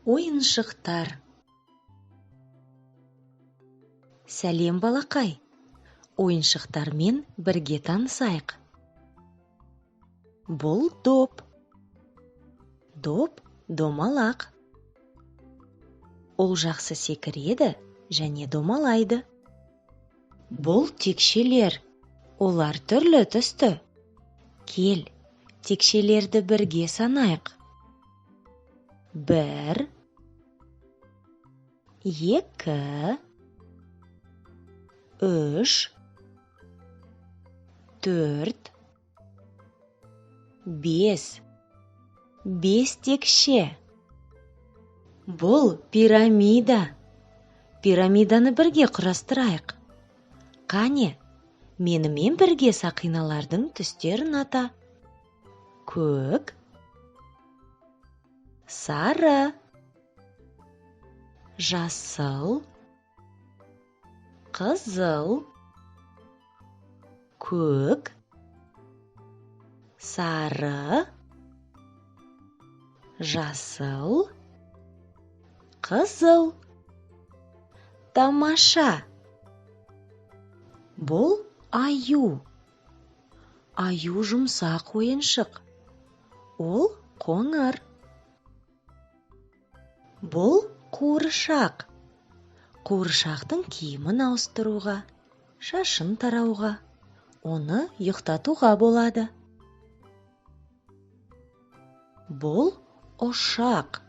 Ойыншықтар. Сәлем, балақай! Ойыншықтармен бірге танысайық. Бұл доп. Доп домалақ. Ол жақсы секіреді және домалайды. Бұл текшелер. Олар түрлі түсті. Кел, текшелерді бірге санайық. 1, 2, 3, 4, 5. 5 текше. Бұл пирамида. Пирамиданы бірге құрастырайық. Қане, менімен бірге сақиналардың түстерін ата. Көк, сары, жасыл, қызыл, көк, сары, жасыл, қызыл. Тамаша! Бұл аю. Аю жұмсақ ойыншық. Ол қоңыр. Бұл қуыршақ. Қуыршақтың киімін ауыстыруға, шашын тарауға, оны ұйықтатуға болады. Бұл ұшақ.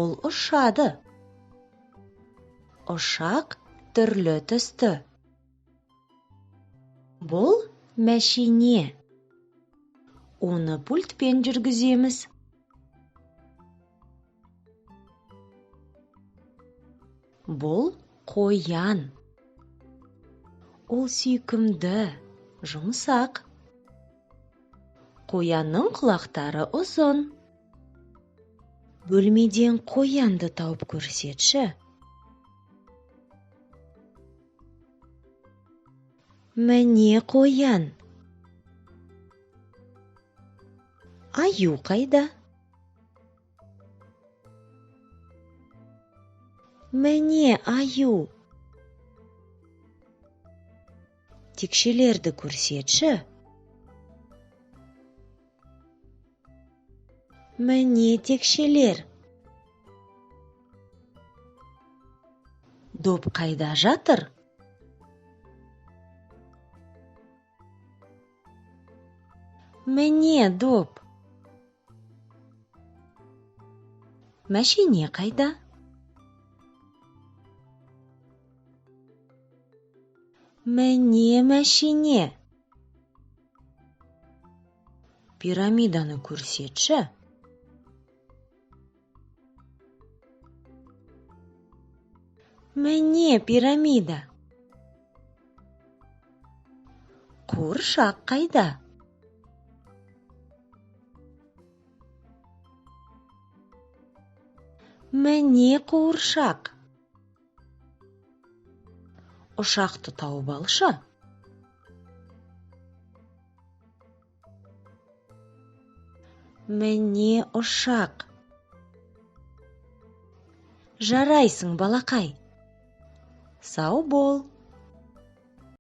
Ол ұшады. Ұшақ түрлі түсті. Бұл мәшине. Оны пультпен жүргіземіз. Бұл қоян. Ол сүйкімді, жұмсақ. Қоянның құлақтары ұзын. Бөлмеден қоянды тауып көрсетші. Міне қоян. Аю қайда? Міне аю. Текшелерді көрсетші. Міне текшелер. Доп қайда жатыр? Міне доп. Мәшине қайда? Міне мәшине. Пирамиданы көрсетші. Міне пирамида. Қуыршақ қайда? Міне қуыршақ. Ұшақты тауып алшы. Міне ұшақ. Жарайсың, балақай. Сау бол.